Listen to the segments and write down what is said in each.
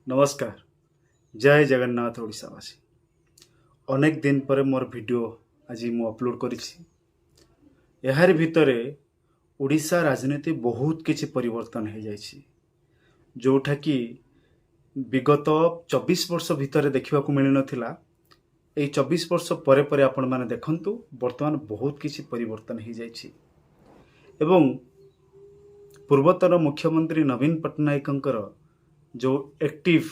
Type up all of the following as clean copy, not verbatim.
ନମସ୍କାର, ଜୟ ଜଗନ୍ନାଥ ଓଡ଼ିଶାବାସୀ। ଅନେକ ଦିନ ପରେ ମୋର ଭିଡ଼ିଓ ଆଜି ମୁଁ ଅପଲୋଡ଼ କରିଛି। ଏହାରି ଭିତରେ ଓଡ଼ିଶା ରାଜନୀତି ବହୁତ କିଛି ପରିବର୍ତ୍ତନ ହେଇଯାଇଛି, ଯେଉଁଟାକି ବିଗତ 24 ବର୍ଷ ଭିତରେ ଦେଖିବାକୁ ମିଳିନଥିଲା। ଏଇ 24 ବର୍ଷ ପରେ ପରେ ଆପଣମାନେ ଦେଖନ୍ତୁ, ବର୍ତ୍ତମାନ ବହୁତ କିଛି ପରିବର୍ତ୍ତନ ହେଇଯାଇଛି ଏବଂ ପୂର୍ବତନ ମୁଖ୍ୟମନ୍ତ୍ରୀ ନବୀନ ପଟ୍ଟନାୟକଙ୍କର ଯେଉଁ ଆକ୍ଟିଭ,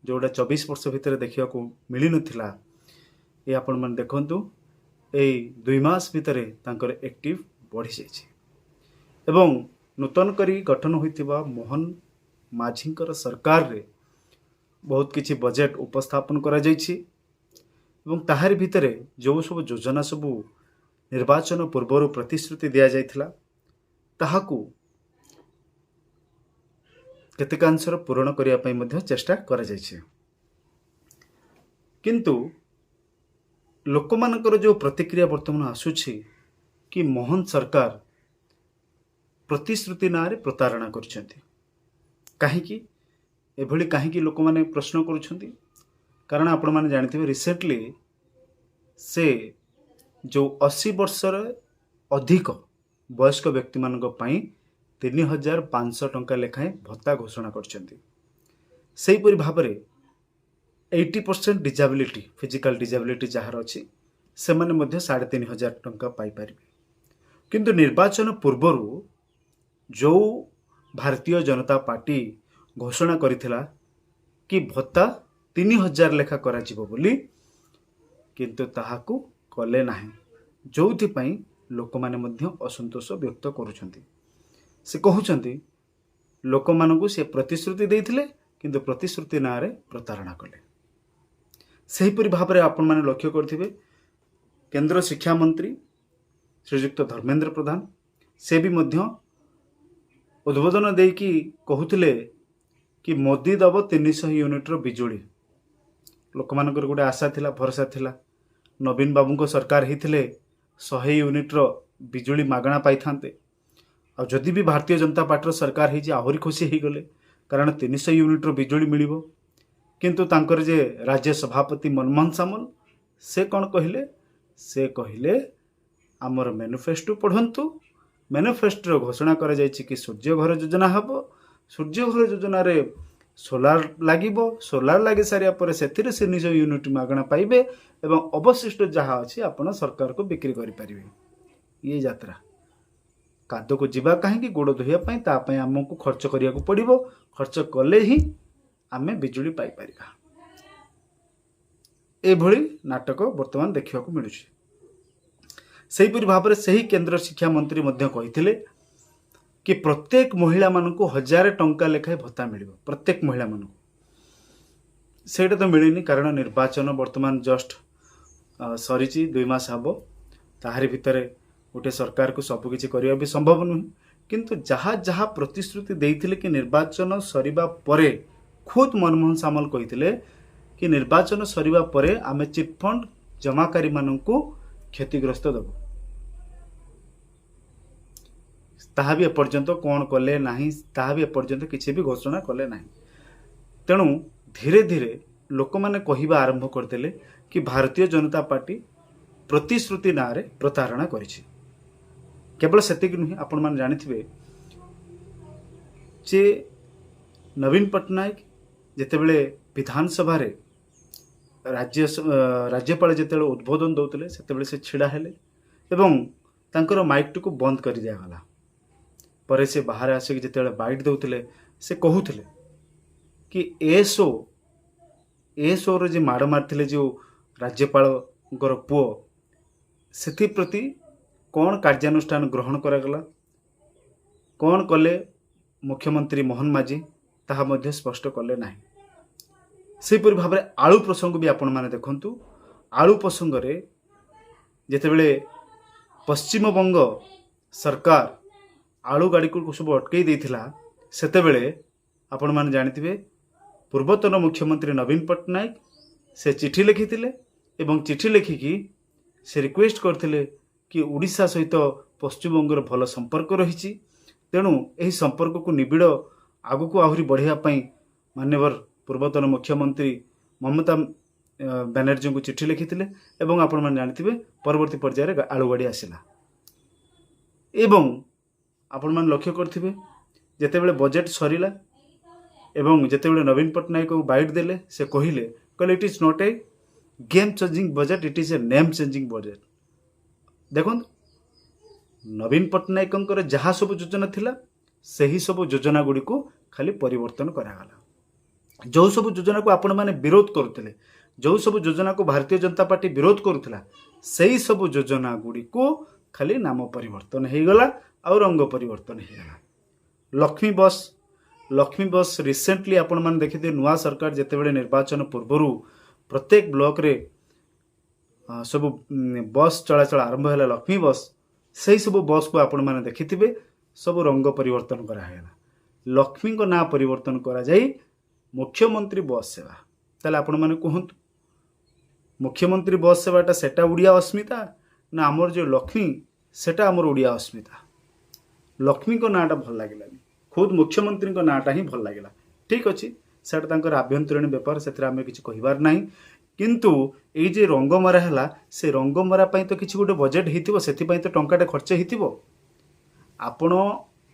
ଯେଉଁଟା 24 ବର୍ଷ ଭିତରେ ଦେଖିବାକୁ ମିଳିନଥିଲା, ଏ ଆପଣମାନେ ଦେଖନ୍ତୁ, ଏଇ 2 ମାସ ଭିତରେ ତାଙ୍କର ଆକ୍ଟିଭ ବଢ଼ିଯାଇଛି ଏବଂ ନୂତନ କରି ଗଠନ ହୋଇଥିବା ମୋହନ ମାଝୀଙ୍କର ସରକାରରେ ବହୁତ କିଛି ବଜେଟ୍ ଉପସ୍ଥାପନ କରାଯାଇଛି ଏବଂ ତାହାରି ଭିତରେ ଯେଉଁ ସବୁ ଯୋଜନା ସବୁ ନିର୍ବାଚନ ପୂର୍ବରୁ ପ୍ରତିଶ୍ରୁତି ଦିଆଯାଇଥିଲା, ତାହାକୁ କେତେକାଂଶର ପୂରଣ କରିବା ପାଇଁ ମଧ୍ୟ ଚେଷ୍ଟା କରାଯାଇଛି। କିନ୍ତୁ ଲୋକମାନଙ୍କର ଯେଉଁ ପ୍ରତିକ୍ରିୟା ବର୍ତ୍ତମାନ ଆସୁଛି କି ମୋହନ ସରକାର ପ୍ରତିଶ୍ରୁତି ନାଁରେ ପ୍ରତାରଣା କରିଛନ୍ତି। କାହିଁକି ଏଭଳି, କାହିଁକି ଲୋକମାନେ ପ୍ରଶ୍ନ କରୁଛନ୍ତି? କାରଣ ଆପଣମାନେ ଜାଣିଥିବେ, ରିସେଣ୍ଟଲି ସେ ଯେଉଁ 80 ବର୍ଷର ଅଧିକ ବୟସ୍କ ବ୍ୟକ୍ତିମାନଙ୍କ ପାଇଁ 3500 ଟଙ୍କା ଲେଖାଏଁ ଭତ୍ତା ଘୋଷଣା କରିଛନ୍ତି। ସେହିପରି ଭାବରେ 80% ଡିଜାବିଲିଟି, ଫିଜିକାଲ ଡିଜାବିଲିଟି ଯାହାର ଅଛି, ସେମାନେ ମଧ୍ୟ 3500 ଟଙ୍କା ପାଇପାରିବେ। କିନ୍ତୁ ନିର୍ବାଚନ ପୂର୍ବରୁ ଯେଉଁ ଭାରତୀୟ ଜନତା ପାର୍ଟି ଘୋଷଣା କରିଥିଲା କି ଭତ୍ତା 3000 ଲେଖା କରାଯିବ ବୋଲି, କିନ୍ତୁ ତାହାକୁ କଲେ ନାହିଁ, ଯେଉଁଥିପାଇଁ ଲୋକମାନେ ମଧ୍ୟ ଅସନ୍ତୋଷ ବ୍ୟକ୍ତ କରୁଛନ୍ତି। ସେ କହୁଛନ୍ତି, ଲୋକମାନଙ୍କୁ ସେ ପ୍ରତିଶ୍ରୁତି ଦେଇଥିଲେ, କିନ୍ତୁ ପ୍ରତିଶ୍ରୁତି ନାଁରେ ପ୍ରତାରଣା କଲେ। ସେହିପରି ଭାବରେ ଆପଣମାନେ ଲକ୍ଷ୍ୟ କରିଥିବେ, କେନ୍ଦ୍ର ଶିକ୍ଷାମନ୍ତ୍ରୀ ଶ୍ରୀଯୁକ୍ତ ଧର୍ମେନ୍ଦ୍ର ପ୍ରଧାନ, ସେ ବି ମଧ୍ୟ ଉଦ୍ବୋଧନ ଦେଇକି କହୁଥିଲେ କି ମୋଦି ଦେବ 300 ୟୁନିଟ୍ର ବିଜୁଳି। ଲୋକମାନଙ୍କର ଗୋଟେ ଆଶା ଥିଲା, ଭରସା ଥିଲା, ନବୀନ ବାବୁଙ୍କ ସରକାର ହେଇଥିଲେ 100 ୟୁନିଟ୍ର ବିଜୁଳି ମାଗଣା ପାଇଥାନ୍ତେ। ଆଉ ଯଦି ବି ଭାରତୀୟ ଜନତା ପାର୍ଟିର ସରକାର ହେଇଛି, ଆହୁରି ଖୁସି ହେଇଗଲେ, କାରଣ 300 ୟୁନିଟ୍ର ବିଜୁଳି ମିଳିବ। କିନ୍ତୁ ତାଙ୍କର ଯେ ରାଜ୍ୟ ସଭାପତି ମନମୋହନ ସାମଲ, ସେ କ'ଣ କହିଲେ? ସେ କହିଲେ, ଆମର ମ୍ୟାନିଫେଷ୍ଟୋ ପଢ଼ନ୍ତୁ। ମ୍ୟାନିଫେଷ୍ଟୋରେ ଘୋଷଣା କରାଯାଇଛି କି ସୂର୍ଯ୍ୟ ଘର ଯୋଜନା ହେବ, ସୂର୍ଯ୍ୟ ଘର ଯୋଜନାରେ ସୋଲାର ଲାଗିବ, ସୋଲାର ଲାଗି ସାରିବା ପରେ ସେଥିରେ ସେ ନିଜ ୟୁନିଟ୍ ମାଗଣା ପାଇବେ ଏବଂ ଅବଶିଷ୍ଟ ଯାହା ଅଛି ଆପଣ ସରକାରକୁ ବିକ୍ରି କରିପାରିବେ। ଇଏ ଯାତ୍ରା। କାଦକୁ ଯିବା କାହିଁକି ଗୋଡ଼ ଧୋଇବା ପାଇଁ? ତା ପାଇଁ ଆମକୁ ଖର୍ଚ୍ଚ କରିବାକୁ ପଡ଼ିବ। ଖର୍ଚ୍ଚ କଲେ ହିଁ ଆମେ ବିଜୁଳି ପାଇପାରିବା। ଏଭଳି ନାଟକ ବର୍ତ୍ତମାନ ଦେଖିବାକୁ ମିଳୁଛି। ସେହିପରି ଭାବରେ ସେହି କେନ୍ଦ୍ର ଶିକ୍ଷା ମନ୍ତ୍ରୀ ମଧ୍ୟ କହିଥିଲେ କି ପ୍ରତ୍ୟେକ ମହିଳାମାନଙ୍କୁ 1000 ଟଙ୍କା ଲେଖାଏଁ ଭତ୍ତା ମିଳିବ, ପ୍ରତ୍ୟେକ ମହିଳାମାନଙ୍କୁ। ସେଇଟା ତ ମିଳିନି, କାରଣ ନିର୍ବାଚନ ବର୍ତ୍ତମାନ ଜଷ୍ଟ ସରିଛି, 2 ମାସ ହେବ। ତାହାରି ଭିତରେ ଗୋଟେ ସରକାରକୁ ସବୁକିଛି କରିବା ବି ସମ୍ଭବ ନୁହେଁ। କିନ୍ତୁ ଯାହା ଯାହା ପ୍ରତିଶ୍ରୁତି ଦେଇଥିଲେ କି ନିର୍ବାଚନ ସରିବା ପରେ, ଖୁଦ୍ ମନମୋହନ ସାମଲ କହିଥିଲେ କି ନିର୍ବାଚନ ସରିବା ପରେ ଆମେ ଚିଟଫଣ୍ଡ ଜମାକାରୀମାନଙ୍କୁ କ୍ଷତିଗ୍ରସ୍ତ ଦେବୁ, ତାହା ବି ଏପର୍ଯ୍ୟନ୍ତ କ'ଣ କଲେ ନାହିଁ। ତାହା ବି ଏପର୍ଯ୍ୟନ୍ତ କିଛି ବି ଘୋଷଣା କଲେ ନାହିଁ। ତେଣୁ ଧୀରେ ଧୀରେ ଲୋକମାନେ କହିବା ଆରମ୍ଭ କରିଦେଲେ କି ଭାରତୀୟ ଜନତା ପାର୍ଟି ପ୍ରତିଶ୍ରୁତି ନାଁରେ ପ୍ରତାରଣା କରିଛି। କେବଳ ସେତିକି ନୁହେଁ, ଆପଣମାନେ ଜାଣିଥିବେ ଯେ ନବୀନ ପଟ୍ଟନାୟକ ଯେତେବେଳେ ବିଧାନସଭାରେ ରାଜ୍ୟପାଳ ଯେତେବେଳେ ଉଦ୍ବୋଧନ ଦେଉଥିଲେ, ସେତେବେଳେ ସେ ଛିଡ଼ା ହେଲେ ଏବଂ ତାଙ୍କର ମାଇକ୍ଟିକୁ ବନ୍ଦ କରିଦିଆଗଲା। ପରେ ସେ ବାହାରେ ଆସିକି ଯେତେବେଳେ ବାଇଟ୍ ଦେଉଥିଲେ, ସେ କହୁଥିଲେ କି ଏଏସ୍ଓର ଯେ ମାଡ଼ ମାରିଥିଲେ ଯେଉଁ ରାଜ୍ୟପାଳଙ୍କର ପୁଅ, ସେଥିପ୍ରତି କ'ଣ କାର୍ଯ୍ୟାନୁଷ୍ଠାନ ଗ୍ରହଣ କରାଗଲା, କ'ଣ କଲେ ମୁଖ୍ୟମନ୍ତ୍ରୀ ମୋହନ ମାଝୀ, ତାହା ମଧ୍ୟ ସ୍ପଷ୍ଟ କଲେ ନାହିଁ। ସେହିପରି ଭାବରେ ଆଳୁ ପ୍ରସଙ୍ଗ ବି ଆପଣମାନେ ଦେଖନ୍ତୁ। ଆଳୁ ପ୍ରସଙ୍ଗରେ ଯେତେବେଳେ ପଶ୍ଚିମବଙ୍ଗ ସରକାର ଆଳୁ ଗାଡ଼ିକୁ ସବୁ ଅଟକେଇ ଦେଇଥିଲା, ସେତେବେଳେ ଆପଣମାନେ ଜାଣିଥିବେ, ପୂର୍ବତନ ମୁଖ୍ୟମନ୍ତ୍ରୀ ନବୀନ ପଟ୍ଟନାୟକ ସେ ଚିଠି ଲେଖିଥିଲେ ଏବଂ ଚିଠି ଲେଖିକି ସେ ରିକ୍ୱେଷ୍ଟ କରିଥିଲେ କି ଓଡ଼ିଶା ସହିତ ପଶ୍ଚିମବଙ୍ଗର ଭଲ ସମ୍ପର୍କ ରହିଛି, ତେଣୁ ଏହି ସମ୍ପର୍କକୁ ନିବିଡ଼ ଆଗକୁ ଆହୁରି ବଢ଼ାଇବା ପାଇଁ ମାନ୍ୟବର ପୂର୍ବତନ ମୁଖ୍ୟମନ୍ତ୍ରୀ ମମତା ବାନାର୍ଜୀଙ୍କୁ ଚିଠି ଲେଖିଥିଲେ ଏବଂ ଆପଣମାନେ ଜାଣିଥିବେ, ପରବର୍ତ୍ତୀ ପର୍ଯ୍ୟାୟରେ ଆଳୁ ଗାଡ଼ି ଆସିଲା। ଏବଂ ଆପଣମାନେ ଲକ୍ଷ୍ୟ କରିଥିବେ, ଯେତେବେଳେ ବଜେଟ୍ ସରିଲା ଏବଂ ଯେତେବେଳେ ନବୀନ ପଟ୍ଟନାୟକ ବାଇଟ୍ ଦେଲେ, ସେ କହିଲେ, "It is not a game changing budget, it is a name changing budget." ଦେଖନ୍ତୁ, ନବୀନ ପଟ୍ଟନାୟକଙ୍କର ଯାହା ସବୁ ଯୋଜନା ଥିଲା, ସେହି ସବୁ ଯୋଜନା ଗୁଡ଼ିକୁ ଖାଲି ପରିବର୍ତ୍ତନ କରାଗଲା। ଯେଉଁ ସବୁ ଯୋଜନାକୁ ଆପଣମାନେ ବିରୋଧ କରୁଥିଲେ, ଯେଉଁ ସବୁ ଯୋଜନାକୁ ଭାରତୀୟ ଜନତା ପାର୍ଟି ବିରୋଧ କରୁଥିଲା, ସେଇ ସବୁ ଯୋଜନା ଗୁଡ଼ିକୁ ଖାଲି ନାମ ପରିବର୍ତ୍ତନ ହେଇଗଲା ଆଉ ରଙ୍ଗ ପରିବର୍ତ୍ତନ ହେଇଗଲା। Lakshmi bus, Lakshmi bus recently ଆପଣମାନେ ଦେଖିଥିବେ, ନୂଆ ସରକାର ଯେତେବେଳେ ନିର୍ବାଚନ ପୂର୍ବରୁ ପ୍ରତ୍ୟେକ ବ୍ଲକରେ ସବୁ ବସ୍ ଚଳାଚଳ ଆରମ୍ଭ ହେଲା, ଲକ୍ଷ୍ମୀ ବସ୍, ସେଇ ସବୁ ବସ୍କୁ ଆପଣମାନେ ଦେଖିଥିବେ, ସବୁ ରଙ୍ଗ ପରିବର୍ତ୍ତନ କରାହେଲା, ଲକ୍ଷ୍ମୀଙ୍କ ନାଁ ପରିବର୍ତ୍ତନ କରାଯାଇ ମୁଖ୍ୟମନ୍ତ୍ରୀ ବସ୍ ସେବା। ତାହେଲେ ଆପଣମାନେ କୁହନ୍ତୁ, ମୁଖ୍ୟମନ୍ତ୍ରୀ ବସ୍ ସେବାଟା ସେଟା ଓଡ଼ିଆ ଅସ୍ମିତା ନା ଆମର ଯେଉଁ ଲକ୍ଷ୍ମୀ ସେଟା ଆମର ଓଡ଼ିଆ ଅସ୍ମିତା? ଲକ୍ଷ୍ମୀଙ୍କ ନାଁଟା ଭଲ ଲାଗିଲାନି, ଖୁଦ୍ ମୁଖ୍ୟମନ୍ତ୍ରୀଙ୍କ ନାଁଟା ହିଁ ଭଲ ଲାଗିଲା। ଠିକ୍ ଅଛି, ସେଟା ତାଙ୍କର ଆଭ୍ୟନ୍ତରୀଣ ବେପାର, ସେଥିରେ ଆମେ କିଛି କହିବାର ନାହିଁ। କିନ୍ତୁ ଏଇ ଯେ ରଙ୍ଗମରା ହେଲା, ସେ ରଙ୍ଗମରା ପାଇଁ ତ କିଛି ଗୋଟେ ବଜେଟ୍ ହେଇଥିବ, ସେଥିପାଇଁ ତ ଟଙ୍କାଟେ ଖର୍ଚ୍ଚ ହେଇଥିବ। ଆପଣ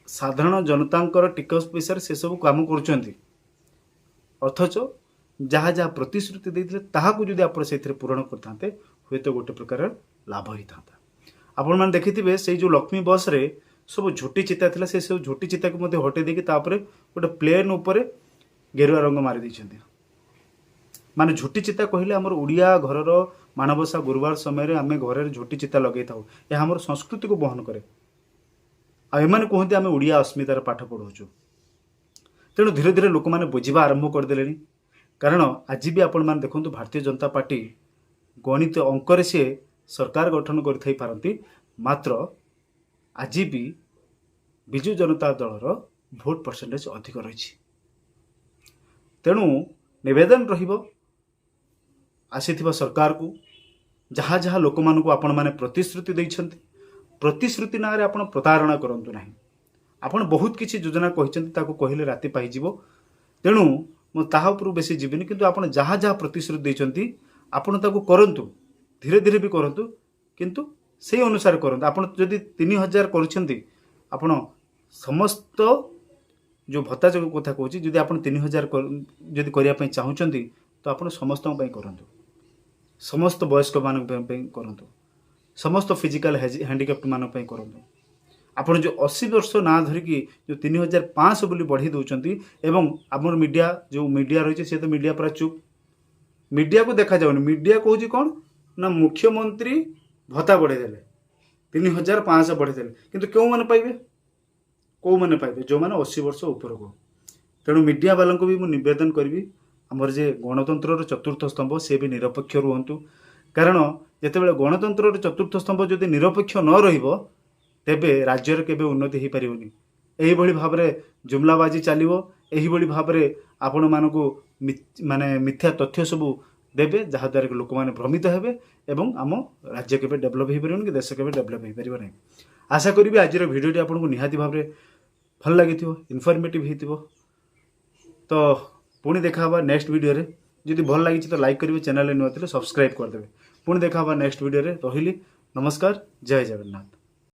ସାଧାରଣ ଜନତାଙ୍କର ଟିକସ ପଇସାରେ ସେସବୁ କାମ କରୁଛନ୍ତି, ଅଥଚ ଯାହା ଯାହା ପ୍ରତିଶ୍ରୁତି ଦେଇଥିଲେ, ତାହାକୁ ଯଦି ଆପଣ ସେଇଥିରେ ପୂରଣ କରିଥାନ୍ତେ, ହୁଏତ ଗୋଟେ ପ୍ରକାର ଲାଭ ହେଇଥାନ୍ତା। ଆପଣମାନେ ଦେଖିଥିବେ, ସେଇ ଯେଉଁ ଲକ୍ଷ୍ମୀ ବସ୍ରେ ସବୁ ଝୋଟି ଚିତା ଥିଲା, ସେ ସବୁ ଝୋଟି ଚିତାକୁ ମଧ୍ୟ ହଟେଇ ଦେଇକି ତାପରେ ଗୋଟେ ପ୍ଲେନ୍ ଉପରେ ଗେରୁଆ ରଙ୍ଗ ମାରି ଦେଇଛନ୍ତି। ମାନେ ଝୋଟି ଚିତା କହିଲେ ଆମର ଓଡ଼ିଆ ଘରର ମାଣବସା ଗୁରୁବାର ସମୟରେ ଆମେ ଘରରେ ଝୋଟି ଚିତା ଲଗେଇଥାଉ। ଏହା ଆମର ସଂସ୍କୃତିକୁ ବହନ କରେ। ଆଉ ଏମାନେ କୁହନ୍ତି, ଆମେ ଓଡ଼ିଆ ଅସ୍ମିତାର ପାଠ ପଢ଼ଉଛୁ। ତେଣୁ ଧୀରେ ଧୀରେ ଲୋକମାନେ ବୁଝିବା ଆରମ୍ଭ କରିଦେଲେଣି। କାରଣ ଆଜି ବି ଆପଣମାନେ ଦେଖନ୍ତୁ, ଭାରତୀୟ ଜନତା ପାର୍ଟି ଗଣିତ ଅଙ୍କରେ ସିଏ ସରକାର ଗଠନ କରିଥାଇ ପାରନ୍ତି, ମାତ୍ର ଆଜି ବି ବିଜୁ ଜନତା ଦଳର ଭୋଟ ପରସେଣ୍ଟେଜ ଅଧିକ ରହିଛି। ତେଣୁ ନିବେଦନ ରହିବ ଆସିଥିବା ସରକାରକୁ, ଯାହା ଯାହା ଲୋକମାନଙ୍କୁ ଆପଣମାନେ ପ୍ରତିଶ୍ରୁତି ଦେଇଛନ୍ତି, ପ୍ରତିଶ୍ରୁତି ନାଁରେ ଆପଣ ପ୍ରତାରଣା କରନ୍ତୁ ନାହିଁ। ଆପଣ ବହୁତ କିଛି ଯୋଜନା କହିଛନ୍ତି, ତାକୁ କହିଲେ ରାତି ପାହିଯିବ। ତେଣୁ ମୁଁ ତାହା ଉପରକୁ ବେଶୀ ଯିବିନି। କିନ୍ତୁ ଆପଣ ଯାହା ଯାହା ପ୍ରତିଶ୍ରୁତି ଦେଇଛନ୍ତି, ଆପଣ ତାକୁ କରନ୍ତୁ, ଧୀରେ ଧୀରେ ବି କରନ୍ତୁ, କିନ୍ତୁ ସେଇ ଅନୁସାରେ କରନ୍ତୁ। ଆପଣ ଯଦି 3000 କରୁଛନ୍ତି, ଆପଣ ସମସ୍ତ ଯେଉଁ ଭତ୍ତା ଯୋଗ କଥା କହୁଛି, ଯଦି ଆପଣ 3000 ଯଦି କରିବା ପାଇଁ ଚାହୁଁଛନ୍ତି, ତ ଆପଣ ସମସ୍ତଙ୍କ ପାଇଁ କରନ୍ତୁ, ସମସ୍ତ ବୟସ୍କମାନଙ୍କ ପାଇଁ କରନ୍ତୁ, ସମସ୍ତ ଫିଜିକାଲ ହ୍ୟାଣ୍ଡିକ୍ୟାପ୍ଟ ମାନଙ୍କ ପାଇଁ କରନ୍ତୁ। ଆପଣ ଯେଉଁ 80 ବର୍ଷ ନାଁ ଧରିକି ଯେଉଁ 3500 ବୋଲି ବଢ଼େଇ ଦେଉଛନ୍ତି ଏବଂ ଆମର ମିଡ଼ିଆ, ଯେଉଁ ମିଡ଼ିଆ ରହିଛି, ସେ ତ ମିଡ଼ିଆ ପୁରା ଚୁପ୍, ମିଡ଼ିଆକୁ ଦେଖାଯାଉନି। ମିଡ଼ିଆ କହୁଛି କ'ଣ ନା ମୁଖ୍ୟମନ୍ତ୍ରୀ ଭତ୍ତା ବଢ଼େଇ ଦେଲେ, 3500 ବଢ଼େଇ ଦେଲେ। କିନ୍ତୁ କେଉଁମାନେ ପାଇବେ? କେଉଁମାନେ ପାଇବେ? ଯେଉଁମାନେ 80 ବର୍ଷ ଉପରକୁ। ତେଣୁ ମିଡ଼ିଆ ବାଲାଙ୍କୁ ବି ମୁଁ ନିବେଦନ କରିବି, ଆମର ଯେ ଗଣତନ୍ତ୍ରର ଚତୁର୍ଥ ସ୍ତମ୍ଭ, ସେ ବି ନିରପେକ୍ଷ ରୁହନ୍ତୁ। କାରଣ ଯେତେବେଳେ ଗଣତନ୍ତ୍ରର ଚତୁର୍ଥ ସ୍ତମ୍ଭ ଯଦି ନିରପେକ୍ଷ ନ ରହିବ, ତେବେ ରାଜ୍ୟରେ କେବେ ଉନ୍ନତି ହେଇପାରିବନି। ଏହିଭଳି ଭାବରେ ଜୁମଲାବାଜି ଚାଲିବ, ଏହିଭଳି ଭାବରେ ଆପଣମାନଙ୍କୁ ମାନେ ମିଥ୍ୟା ତଥ୍ୟ ସବୁ ଦେବେ, ଯାହାଦ୍ୱାରା କି ଲୋକମାନେ ଭ୍ରମିତ ହେବେ ଏବଂ ଆମ ରାଜ୍ୟ କେବେ ଡେଭଲପ୍ ହେଇପାରିବନି କି ଦେଶ କେବେ ଡେଭଲପ୍ ହେଇପାରିବ ନାହିଁ। ଆଶା କରିବି ଆଜିର ଭିଡ଼ିଓଟି ଆପଣଙ୍କୁ ନିହାତି ଭାବରେ ଭଲ ଲାଗିଥିବ, ଇନଫର୍ମେଟିଭ୍ ହେଇଥିବ। ତ ପୁଣି ଦେଖା ହେବା ନେକ୍ସଟ ଭିଡ଼ିଓରେ। ଯଦି ଭଲ ଲାଗିଛି ତ ଲାଇକ୍ କରିବେ, ଚ୍ୟାନେଲରେ ନୂଆ ଥିଲେ ସବସ୍କ୍ରାଇବ୍ କରିଦେବେ। ପୁଣି ଦେଖା ହେବା ନେକ୍ସଟ ଭିଡ଼ିଓରେ। ରହିଲି, ନମସ୍କାର, ଜୟ ଜଗନ୍ନାଥ।